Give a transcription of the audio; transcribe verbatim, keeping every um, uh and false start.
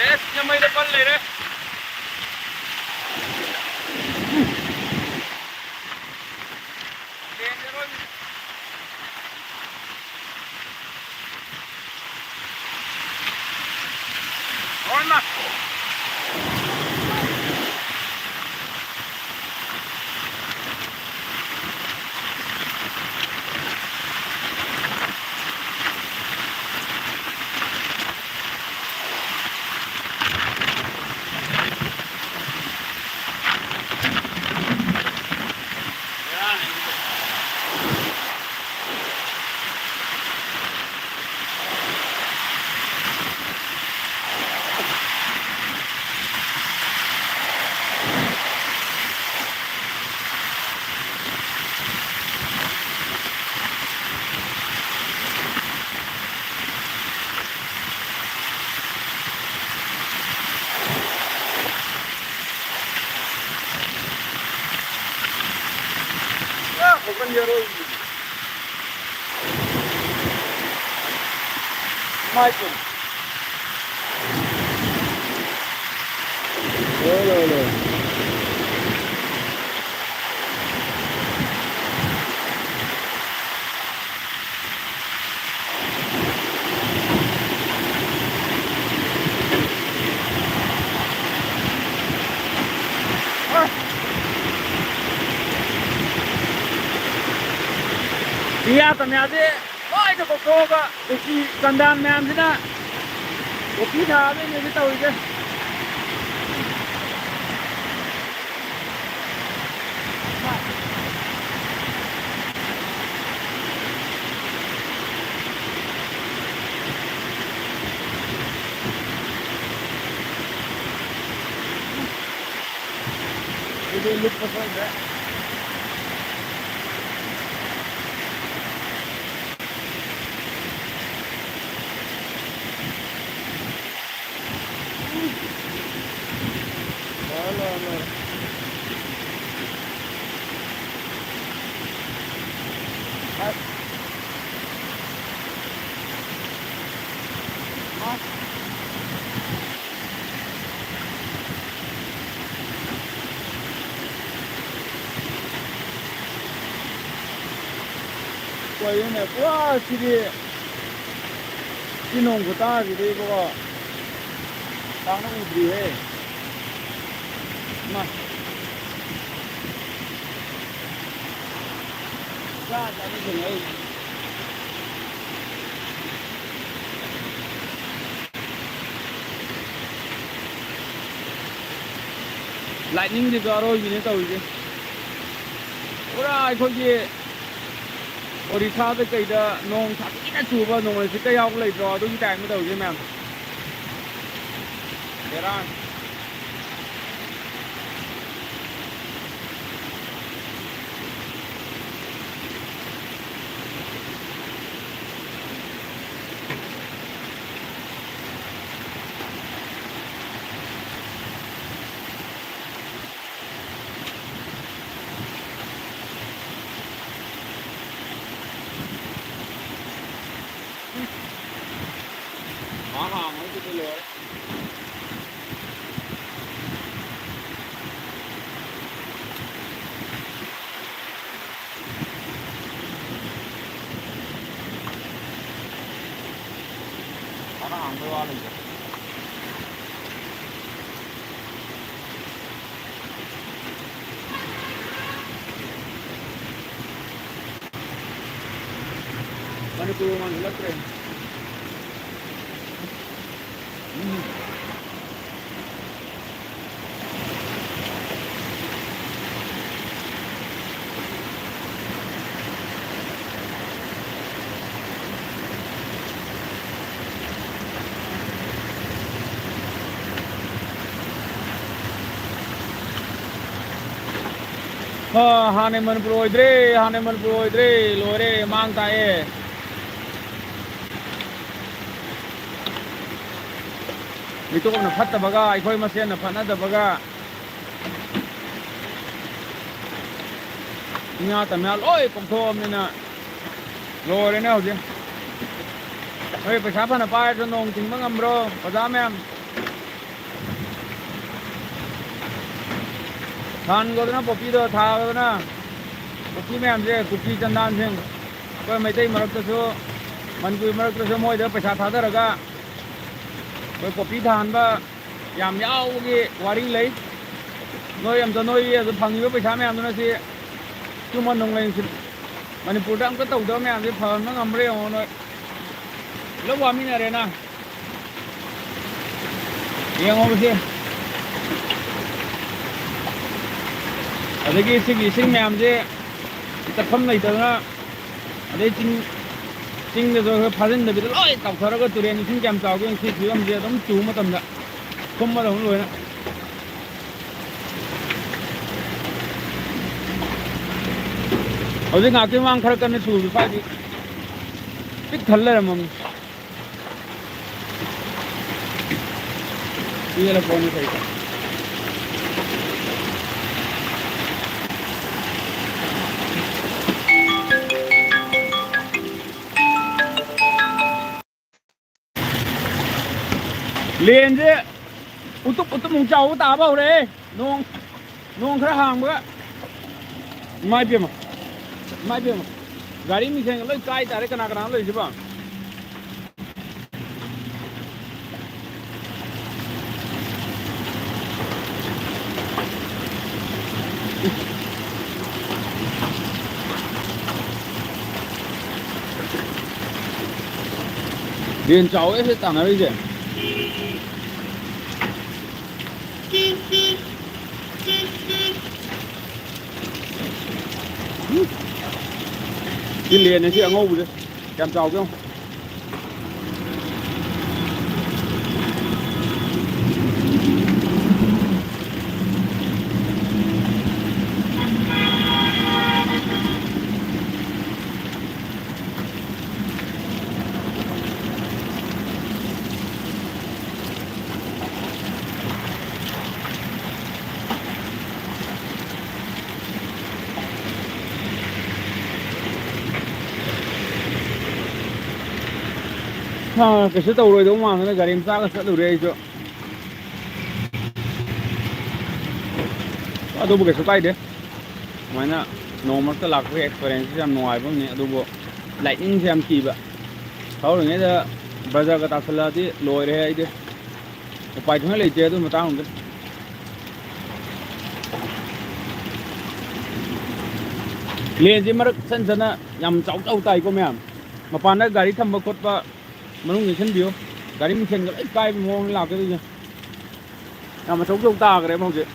ꯑꯦꯁ, ꯁꯤꯅ ꯃꯩꯗ ꯄꯜ ꯂꯩꯔꯦ꯫ ꯄꯤꯌꯥ ꯇꯝꯌꯥꯁꯦ ꯂꯣꯏꯅ ꯀꯣꯛꯊꯣꯛꯑꯒ ꯀꯨꯀꯤ ꯆꯟꯗꯥꯟ ꯃꯌꯥꯝꯁꯤꯅ ꯀꯣꯐꯤ ꯊꯥꯗꯣꯏꯅꯦ ꯇꯧꯔꯤꯁꯦ꯫ ꯁꯤꯗꯤ ꯂꯨꯞꯄ ꯁꯣꯏꯗ꯭ꯔꯦ꯫ ꯂꯥꯛꯑꯣ, ꯂꯥꯛꯑꯣ, ꯂꯥꯛꯑꯣ꯫ ꯑꯁ꯫ ꯑꯁ꯫ ꯂꯣꯏꯔꯦꯅꯦ ꯄꯨꯔꯥ ꯁꯤꯗꯤ꯫ ꯁꯤ ꯅꯣꯡ ꯈꯨꯇꯥꯁꯤꯗꯤ ꯏꯕꯨꯡꯉꯣ꯫ ꯇꯥꯡꯅ ꯎꯗ꯭ꯔꯤꯍꯦ꯫ ꯏꯃꯥ꯫ ꯆꯥ ꯆꯥꯅ ꯊꯦꯡꯅꯩ꯫ ꯂꯥꯏꯠꯅꯤꯡꯁꯤꯁꯨ ꯑꯔꯣꯏꯕꯤꯅꯦ ꯇꯧꯔꯤꯁꯦ꯫ ꯄꯨꯔꯥ ꯑꯩꯈꯣꯏꯒꯤ ꯑꯣꯔꯤꯁꯥꯗ ꯀꯩꯗ ꯅꯣꯡ ꯁꯥꯊꯤꯅ ꯆꯨꯕ, ꯅꯣꯡ ꯅꯨꯡꯁꯤꯠꯀ ꯌꯥꯎꯕ ꯂꯩꯇ꯭ꯔꯣ? ꯑꯗꯨꯒꯤ ꯇꯥꯏꯞꯅ ꯇꯧꯔꯤꯁꯦ ꯃꯌꯥꯝ꯫ ꯕꯦꯔꯥꯅꯤ꯫ ꯃꯥ ꯍꯥꯡꯉꯒ ꯑꯗꯨꯗꯤ ꯂꯣꯏꯔꯦ꯫ ꯈꯔ ꯍꯥꯡꯕꯩ ꯋꯥ ꯂꯩꯇꯦ꯫ ꯃꯅꯤꯄꯨꯔ ꯃꯥꯟꯁꯤꯜꯂꯛꯇ꯭ꯔꯦ꯫ ꯎꯝ꯫ ꯑ, ꯍꯥꯟꯅꯩ ꯃꯅꯤꯄꯨꯔ ꯑꯣꯏꯗ꯭ꯔꯦ, ꯍꯥꯟꯅꯩ ꯃꯅꯤꯄꯨꯔ ꯑꯣꯏꯗ꯭ꯔꯦ, ꯂꯣꯏꯔꯦ, ꯃꯥꯡ ꯇꯥꯛꯑꯦ꯫ ꯃꯤꯇꯣꯞꯅ ꯐꯠꯇꯕꯒ, ꯑꯩꯈꯣꯏ ꯃꯁꯦꯟꯅ ꯐꯠꯅꯗꯕꯒ, ꯏꯉꯥ ꯇꯝꯌꯥ ꯂꯣꯏ ꯀꯣꯛꯊꯣꯛꯑꯕꯅꯤꯅ ꯂꯣꯏꯔꯦꯅꯦ ꯍꯧꯖꯤꯛ꯫ ꯅꯣꯏ ꯄꯩꯁꯥ ꯐꯅ ꯄꯥꯏꯔꯁꯨ ꯅꯣꯡ ꯊꯤꯡꯕ ꯉꯝꯕ꯭ꯔꯣ, ꯑꯣꯖꯥ ꯃꯌꯥꯝ? ꯊꯥꯟꯈꯣꯗꯅ ꯄꯣꯄꯤꯗꯣ, ꯊꯥꯈꯣꯗꯅ ꯄꯣꯄꯤ ꯃꯌꯥꯝꯁꯦ, ꯀꯨꯀꯤ ꯆꯟꯗꯥꯟꯁꯤꯡ꯫ ꯑꯩꯈꯣꯏ ꯃꯩꯇꯩ ꯃꯔꯛꯇꯁꯨ, ꯃꯅꯤꯄꯨꯔꯤ ꯃꯔꯛꯇꯁꯨ ꯃꯣꯏꯗ ꯄꯩꯁꯥ ꯊꯥꯗꯔꯒ ꯑꯩꯈꯣꯏ ꯄꯣꯄꯤ ꯊꯥꯍꯟꯕ ꯌꯥꯝ ꯌꯥꯎꯕꯒꯤ ꯋꯥꯔꯤ ꯂꯩ꯫ ꯅꯣꯏ ꯑꯝꯇ, ꯅꯣꯏꯒꯤ ꯑꯗꯨ ꯐꯪꯉꯤꯕ ꯄꯩꯁꯥ ꯃꯌꯥꯝꯗꯨꯅ ꯁꯤ ꯆꯨꯝꯃ ꯅꯣꯡꯂꯩ ꯅꯨꯡꯁꯤꯠ ꯃꯅꯤꯄꯨꯔꯗ ꯑꯝꯇ ꯇꯧꯗꯕ ꯃꯌꯥꯝꯁꯦ ꯐꯍꯟꯕ ꯉꯝꯕ꯭ꯔꯥ ꯌꯦꯡꯉꯣ ꯅꯣꯏ꯫ ꯄꯨꯂꯞ ꯋꯥꯃꯤꯟꯅꯔꯦꯅ꯫ ꯌꯦꯡꯉꯣꯕꯁꯦ꯫ ꯑꯗꯒꯤ ꯁꯤꯒꯤ ꯏꯁꯤꯡ ꯃꯌꯥꯝꯁꯦ ꯆꯠꯐꯝ ꯂꯩꯇꯗꯅ, ꯑꯗꯩ ꯆꯤꯡ, ꯆꯤꯡꯗꯁꯨ ꯈꯔ ꯐꯥꯖꯤꯟꯗꯕꯤꯗ ꯂꯣꯏ ꯇꯥꯎꯊꯔꯒ ꯇꯨꯔꯦꯟ ꯏꯁꯤꯡ ꯀꯌꯥꯝ ꯆꯥꯎꯒꯦ ꯁꯤ ꯐꯤꯕꯝꯁꯦ ꯑꯗꯨꯝ ꯆꯨꯕ ꯃꯇꯝꯗ ꯊꯨꯝꯃꯗꯧꯅ ꯂꯣꯏꯅ꯫ ꯍꯧꯖꯤꯛ ꯉꯥꯏꯍꯥꯛꯀꯤ ꯃꯃꯥꯡ ꯈꯔ ꯀꯟꯅ ꯆꯨꯕꯗꯨ ꯁ꯭ꯋꯥꯏꯗꯤ ꯄꯤꯛ ꯊꯜ ꯂꯩꯔꯝꯃꯝꯅꯤ꯫ ꯄꯤꯔ ꯄꯣꯠꯅꯤ ꯀꯩꯅꯣ꯫ ꯂꯦꯟꯁꯦ ꯎꯇꯨꯞ ꯎꯇꯨꯞ ꯑꯃꯨꯛ ꯆꯥꯎꯕ ꯇꯥꯕ ꯍꯧꯔꯛꯑꯦ꯫ ꯅꯣꯡ, ꯅꯣꯡ ꯈꯔ ꯍꯥꯡꯕꯒ꯫ ꯏꯃꯥ ꯏꯕꯦꯝꯃ, ꯏꯃꯥ ꯏꯕꯦꯝꯃ, ꯒꯥꯔꯤ ꯃꯤꯡꯁꯦꯟꯒ ꯂꯣꯏ ꯀꯥꯏ ꯇꯥꯔꯦ꯫ ꯀꯅꯥ ꯀꯅꯥꯅꯣ ꯂꯩꯔꯤꯁꯤꯕꯣ? ꯂꯦꯟ ꯆꯥꯎꯋꯦ ꯁꯤ ꯇꯥꯟꯅꯔꯤꯁꯦ꯫ ꯁꯤ ꯂꯦꯟꯅꯦ ꯁꯤ ꯑꯉꯧꯕꯁꯦ꯫ ꯀꯌꯥꯝ ꯆꯥꯎꯒꯦ ꯌꯦꯡꯉꯣ꯫ ꯑꯥ, ꯀꯩꯁꯨ ꯇꯧꯔꯣꯏꯗꯧ ꯃꯥꯟꯗꯅ ꯒꯥꯔꯤ ꯃꯆꯥꯒ ꯆꯠꯂꯨꯔꯦ ꯑꯩꯁꯨ꯫ ꯑꯗꯨꯕꯨ ꯀꯩꯁꯨ ꯀꯥꯏꯗꯦ꯫ ꯁꯨꯃꯥꯏꯅ ꯅꯣꯡ ꯃꯔꯛꯇ ꯂꯥꯛꯄꯒꯤ experience ꯁꯤ ꯌꯥꯝ ꯅꯨꯡꯉꯥꯏꯕ ꯑꯃꯅꯤ꯫ ꯑꯗꯨꯕꯨ ꯂꯥꯏꯠꯅꯤꯡꯁꯦ ꯌꯥꯝ ꯀꯤꯕ꯫ ꯊꯧꯔꯤꯉꯩꯗ ꯕꯖꯥꯔꯒ ꯇꯥꯁꯜꯂꯛꯑꯗꯤ ꯂꯣꯏꯔꯦ ꯑꯩꯗꯤ꯫ ꯎꯄꯥꯏ ꯁꯨꯡꯂꯩ ꯂꯩꯇꯦ ꯑꯗꯨ ꯃꯇꯥꯡꯗ꯫ ꯂꯦꯟꯁꯦ ꯃꯔꯛ ꯆꯟ ꯆꯟꯅ ꯌꯥꯝ ꯆꯥꯎ ꯆꯥꯎ ꯇꯥꯏꯀꯣ ꯃꯌꯥꯝ꯫ ꯃꯄꯥꯟꯗ ꯒꯥꯔꯤ ꯊꯝꯕ ꯈꯣꯠꯄ ꯃꯅꯨꯡ ꯆꯪꯁꯤꯟꯕꯤꯌꯨ꯫ ꯒꯥꯔꯤ ꯃꯈꯦꯜꯒ ꯂꯣꯏ ꯀꯥꯏꯕ ꯃꯑꯣꯡꯗ ꯂꯥꯛꯀꯗꯣꯏꯁꯦ꯫ ꯌꯥꯝ ꯑꯆꯧ ꯑꯆꯧ ꯇꯥꯈ꯭ꯔꯦꯕ ꯍꯧꯖꯤꯛ꯫